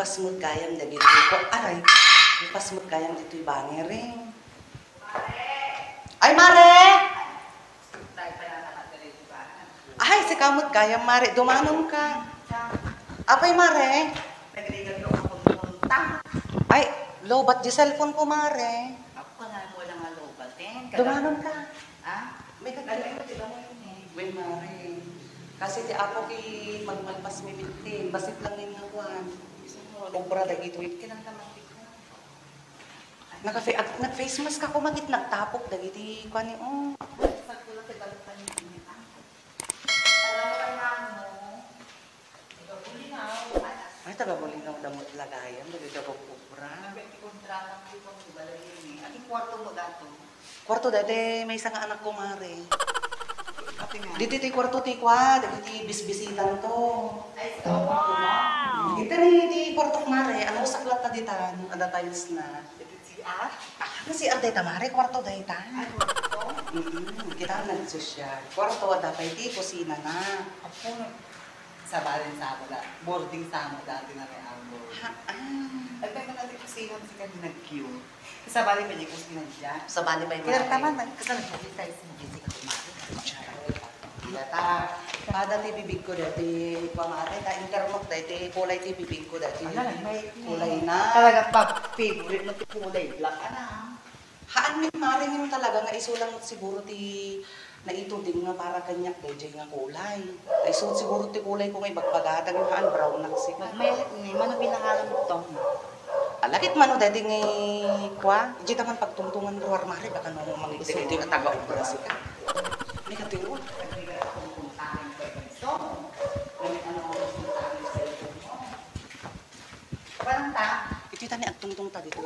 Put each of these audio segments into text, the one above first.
pasmod kayang dagiti ko. Aray, may pasmod kayang dito'y bangering. Ay, Mare! Ay, si kamot kayang, Mare. Dumanong ka. Apay, Mare. Ay, lobat di cellphone ko, Mare. Ako na mo lang ang lobat eh. Dumanong ka. Ha? May kagaling ko, di ba mo yun eh? Well, Mare. Kasi di ako ki magmalpas mi bitin. Basit lang yung hawan. Kumpara dagito it. Kinantamati ko. Nag-face mask ako magit nagtapok dagiti kwani oh. Pagkulat ay balutan niya. Alam mo kay mamo. Ikaw bulinaw. Ay, taga-bulingaw damot lagayan. Dagiti ako kupra. Nagpenti kontrata ko kung ibalayin eh. Ating kwarto mo dato. Kwarto dati, may isang anak ko, Mare. Ate nga. Dito ito'y kwarto ti kwa, dagiti bisbisitan to. Ay, wow! Dito ni di kwarto, Mare. Ano, saklat na ditan, ada tiles na. Ah? Kasi arday ta, Mare, kwarto day ta. Ay, kwarto? Kita nag-social. Kwarto, ada pa iti, kusina na. Ako, sa balin sa ako na. Boarding sa ako dati na may amo. Ay, tayo natin kusina si kanina nag-queue. Sa bali pa di kusina dyan. Sa bali pa yung Kinartaman na, kasi nag-queue tayo sa Jessica Kumari. Data, dati bibig ko dati, pamare, ta interlock dati, kulay ti bibig ko dati. Kulay na. Talaga pa, favorite mo ti kulay, black na. Haan min mare min talaga nga isulang siguro ti naituding nga para kanyak dayjay nga kulay. Isun siguro ti kulay ko ngay bagbagatag nga haan brown na kasi. May mano binangalan mo to. Alakit mano dati nga kwa, di taman pagtungtungan ruwar mare baka nung mangiti nga taga-obra sika. May katiwa. Parang ta. Ito tani agtungtong ta dito.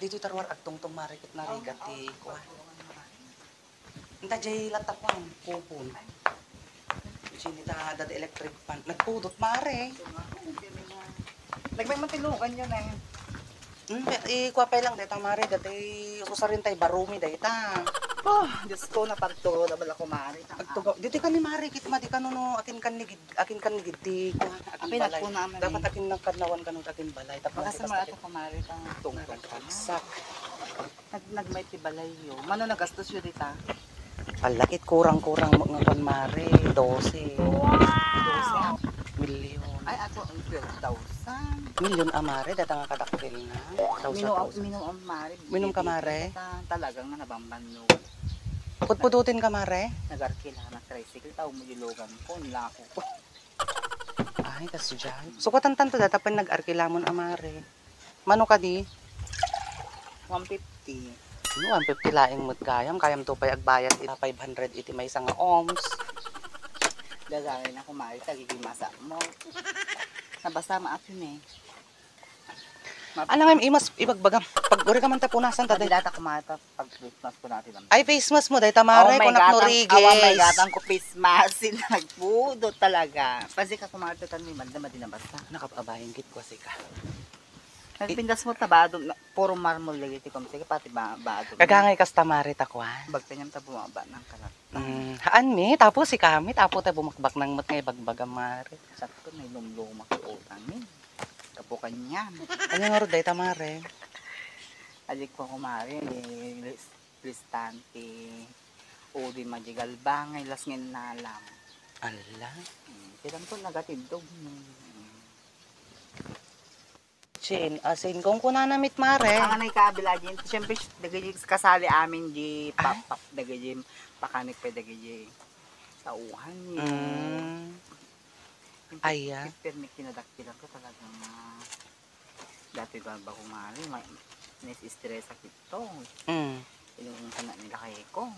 Dito tarwar agtungtong marikit na rigat ti kwa. Inta jay latakwan kupon. Sini ta dad electric pan. Nagpudot mare. Nagmay matilukan yun eh. Kwa pa lang data mare dati usarin tay barumi dayta. Oh, Diyos ko, napagturo na bala kumari. Agtugaw. Dito ka ni mare kit madi kanono akin kan ligid ti kwa. Apay nagpo naman. Dapat akin nang kadnawan kanong akin balay tapos Makasama ato kumari tang tungtong pagsak. Nagmay ti balay yo. Mano nagastos yun dita? Palakit kurang-kurang mga kon mare 12. Wow! Milyon. Ay, ako ang 12,000. Milyon amare data nga kadaktil na. Minum ang mari. Minum ka, mare? Talagang nga nabambanlo. Putpututin ka mare. Nag-arkila ng tricycle. Tao mo yulogan ko. Nilako ko. Ay, kaso dyan. Sukatan tanto data pa nag-arkilamon amare. Mano ka di? 150. Ano, 150 laing mo't kayam to pay agbayad ita 500 iti may isang ohms. Dagangin na kumari. Tagiging masa mo. Nabasa maat yun eh. Ano nga, imas ibagbagam. Pag uri ka man tapunasan ta Hindi data kumata pag Christmas ko natin. ay, face mask mo, dahi tamare, kunak no rigis. Oh my God, ang Christmas. Sinagpudo talaga. Kasi ka kumata tan may manda madinabasa. Nakapabayin kit ko sika. Nagpindas mo tabado, puro marmol lagi ti komsege pati bado. Kagangay kas tamare takwan. Bagtanyam ta bumaba ng kalat. Haan mi, tapos si kami, tapos tayo bumakbak ng mat ngay bagbagam mare. Sakto may lumluma ka utang ni. Kapukan niyan. Ano nga ro dahi tamare? Adik ko kumari, listante, o di majigal bangay, las ngin nalam. Ala. Kailan ko nagatindog. Asin kung kunanamit mare. Ang anay kabila dyan, siyempre dagay kasali amin di dagay pakanik pa dagay sa uhan niya. Aya. Permit kinadaktilan ko talagang dati ba kumari, nes-stress sakit to. Yung sana nila kay ko.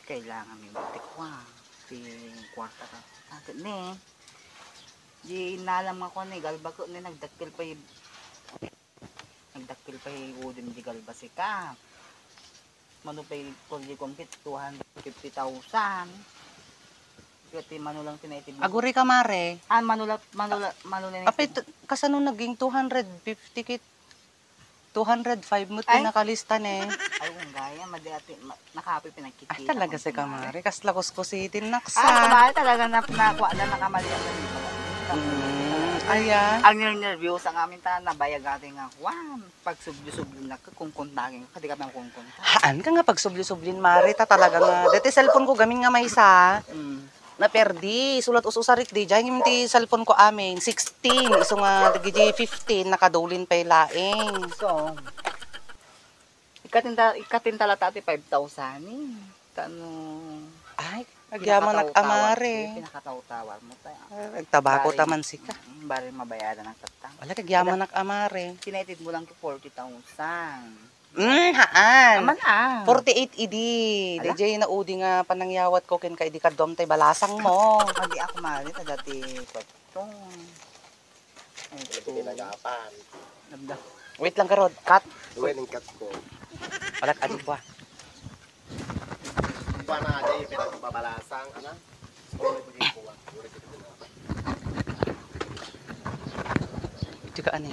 Kailangan may butikwa. Si kwarta ka. Agad ne. Di nalam ako ni galba ko ni nagdaktil pa yung udim di galba si ka. Mano pa yung kulli kompit 250,000. Kasi mano lang tinaitid mo. Aguri ka mare. Mano lang Apay kasano naging 250 kit 205 mo tinakalista ne. Ay, ang gaya, nakapoy pinagkikita. Ay, talaga si kamari. Kas lakos ko si tinaksa. Kumari talaga nakuha na nakamali ang ganito. Ayan. Ang nervyos ang amin tanan nabayag ating nga kwan. Pag subli-subli na kung kuntagin ka, di ka bang kunta. Haan ka nga pag subli-sublin, Mare, ta talaga nga. Dati cellphone ko gamin nga may isa. Na perdi, sulat usarit di. Diyan yung ti cellphone ko amin, 16. Iso nga, dagi 15, nakadulin pa laing. So, ikatinta tati 5,000 eh. Kano, Ay, agyaman Amare. Pinakataw-tawar mo tayo. Nagtabako taman sika. Bari mabayaran ng katang. Wala, kagyaman Amare. Tinetid mo lang ko 40,000. Haan. Naman 48 idi. Ala? DJ na udi nga panangyawat ko ken ka idi kadom tay balasang mo. Hindi ako mali ta dati kwatong. Hindi nag-aapan. Nabda. Wait lang karod. Cut. Duwen ang cut ko. Wala adi pa. Kuha na aja yung pinagbabalasang, ano? Sorry ko yung kuha. Tika ani.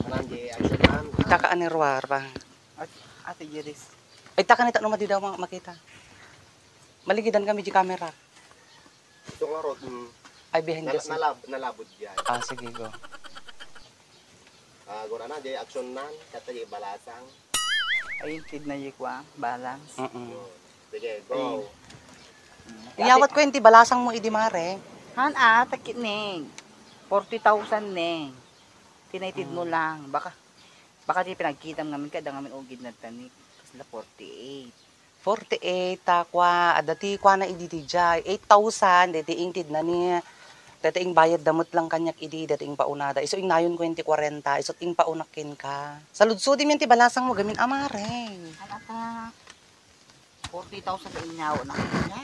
Anong di action man? Taka ani ruar ba. Ate Jiris. Ay taka nita no madi daw makita. Maligidan kami di camera. Ito nga rod, Ay behind the scene. nalabod yan. Ah sige go. Gura na, di action man, kata yung balasang. Ayun, tid na yikwa. Balance. Sige, go. Iyawat ko yung balasang mo idi Mare. Han takit neng. 40,000 neng. Tinetid mo lang. Baka di pinagkita ngamin kada ngamin ugid na tanik. Kasla 48. 48 takwa adati kwa na idi dijay 8,000 dati ingtid na ni dati ing bayad damot lang kanyak idi dati ing paunada iso ing nayon 20 40 iso ing paunakin ka saludsudi mi ti balasang mo gamin Amare Ata 40,000 na inyaw na kanya.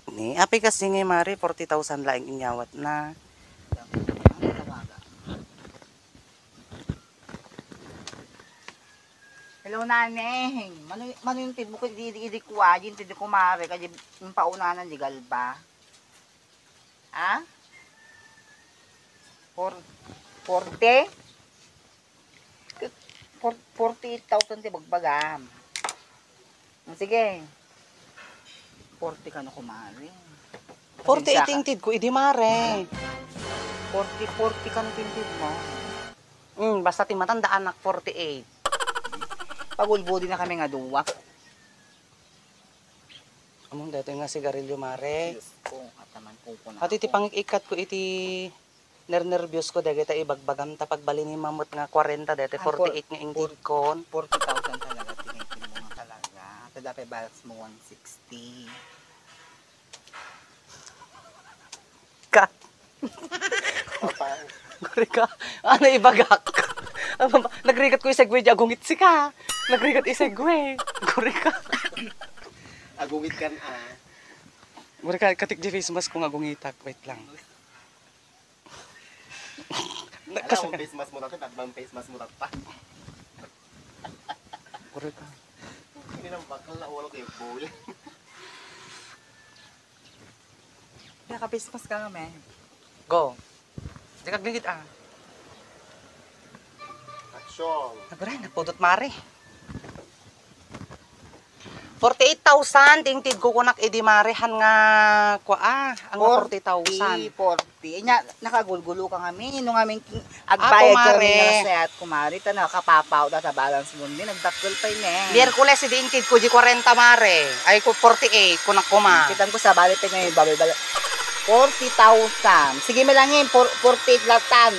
ni api kasi nga Mare 40,000 laing inyawat na Hello naneng. Mano yung tid mo ko di kuha, yung tid ko mare kaya yung paunanan di galba. Ha? 40? 48,000 ti bagbagam. Sige. 40 ka na kumari. 48 ingtid ko idi Mare 40 ka na tintid mo. basta ti matanda anak 48 Pagulbudi na kami nga duwa. among dati nga sigarilyo Mare Diyos ko, ataman ko na at iti pangikikat ko iti nervyos ko dagita ibagbagam ta pagbali ni mamot nga 40 dati 48 nga ingtid kon 40,000 talaga, tinitin mo nga talaga. Ito dapat balance mo 160. ka Guri ka ano ibagak nagrigat ko isegwe di agungit si ka nagrigat isegwe guri ka Agungit kan guri ka katik di face mask ko nga gungitak wait lang Alam mo, face mask mo natin, at bang face mask mo pa. guri ka Hindi nang bakal na ulo kayo, bull. Nakapis-pas ka kami. go di ka gligit Action. Nagray, nagpudot Mare. 48,000 tingtid ko kunak edi Marehan nga ang 40,000. 40. Nya nakagulgulo ka kami no ngamin agbayad ka Mare. rin sa at kumari ta nakapapaw ta balance mo din nagdakkel pa ni. Miyerkules edi ingtid ko di 40 Mare. Ay ko 48 kunak kuma. Kitan ko sa bali pa ngayon babay 40,000. Sige malangin 48 latan.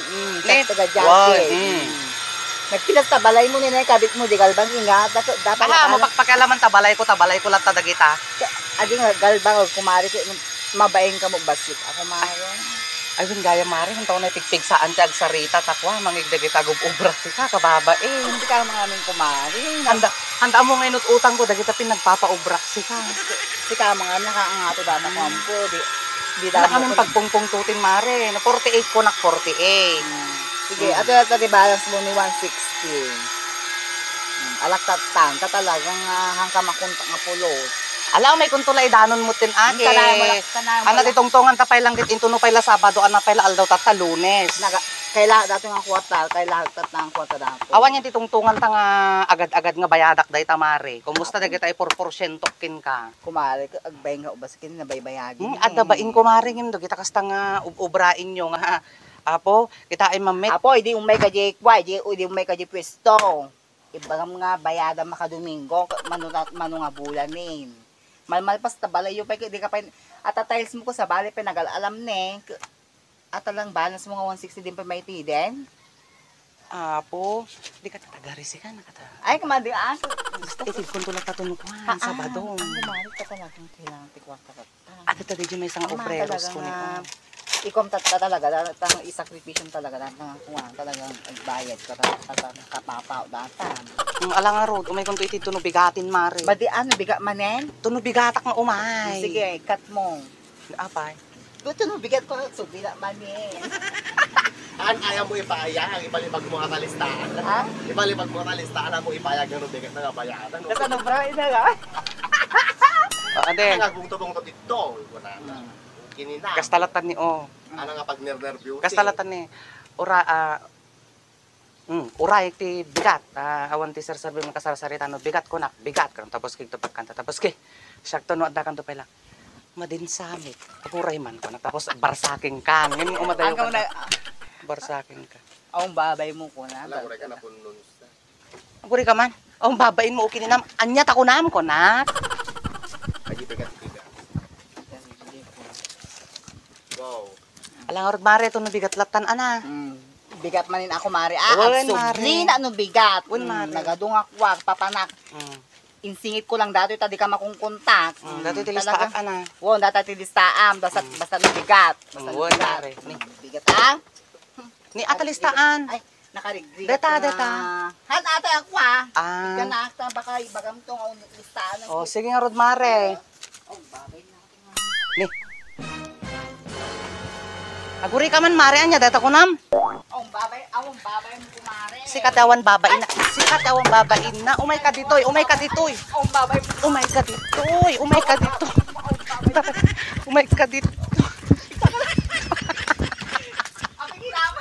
Net. Taga Wow, jacket. Nagpilas tabalay mo nila kabit mo di galbang ingat dapat mapagpakalaman tabalay ko lang tadagita. adi nga galbang og kumari ko mabaing ka mo basit ako mayon. Ayun gaya Mare, ang taon na pigpig saan ti agsarita takwa mangigdagita gub obra si ka kababa Hindi ka mga aming kumari. Handa mo ngayon utang ko dagita pinagpapaobrak si ka. Si ka mga nakaangato data ko ampo di Wala damo kaming ko. pagpungpung tutin Mare. Na 48 ko nak 48. Sige, ato na balance mo ni 160. Alak tatan, talagang hangka makunta nga pulos. Alaw may kuntulay danon mo tin ake. Ana ti tungtongan ta pay lang dit intuno pay la Sabado ana pay la aldaw ta Lunes. Kailangan dato nga kwarta, kailangan tat ng kwarta dato. Awan niya titungtungan ta nga agad-agad nga bayadak day tamare. Kumusta da kita 4% kin ka? Kumari, agbay nga ubas kin nabaybayagin. Adda ba in kumari ngim do kita kasta nga ubrain nyo nga. Apo, kita ay mamit. Apo, hindi umay ka di kway, hindi umay ka di pwesto. Ibang nga bayada makadomingo, mano nga bulanin. Malmalpas ta balay yung pa, di ka pa, at tiles mo ko sa balay pa nag-alam ne, at lang balance mo nga 160 din pa may din. Apo, di ka tatagaris ka na kata. Ay, kumadi Basta itid kung tulad tatunukuan sa badong. Kumari ka talagang kailangan tikwarta ka. At ito di may isang obreros ko nito. Ikom talaga, isakripisyon talaga, talagang bayad ka, kapapaw datan. Ala nga rod, umay kung ito itid tunubigatin mare. Badi ano, bigat manen? Tunubigatak nga umay. Sige, cut mo. Apay. Ito no, bigat ko, so bila manen. Ayaw mo ipayag, ibalibag mo ang kalistaan. Ha? Ibalibag mo ang kalistaan, mo ipayag ng bigat na bayadan. Kasi ano, bro, ina nga. Ade, Ang agong to dito, wala na. Kinina. kastalatan ni O. Ano nga pag nervous? Kastalatan ni ura uray ti bigat. Awan ti sir mo kasarasarita no bigat ko na bigat karon tapos kig pagkanta tapos ki siya to no adda kanto pala. Madinsamit. Uray man ko na tapos barsaking kan. Ngin umadayo Ang ka. na, Barsaking ka. ang babay mo ko na. Alam ko rin ka na punnon sa. Aguri ka man. Ang babain mo ukininam. Anya ta kunam ko na. Ay, bigat. Wow. Alang orod mare to no bigat latan ana. Bigat manin ako, Mari. Wen, Subli Mari. na no bigat. Wen, Mari. Nagadung akwag, papanak. Insingit ko lang dato ita di ka makungkontak. Dati ti listaak ana. Won, data ti listaam, basta no bigat. Basta no Wen, bigat. Mari. Ni Bigat ah. ni ata listaan. Ay, nakarigri. Data. Han ata akwa. Ah. Ganakta baka bagam tong ang listaan ng Oh, sige nga rod mare. Oh, babay na. Ni. Aguri ka man mare anya data kunam. Ang babay mo kumare. Si katawan babain na. Si katawan babain na. Umay ka ditoy, umay ka ditoy. Ang babay mo. Umay ka ditoy, umay ka ditoy. Umay ka ditoy. Ang ginawa.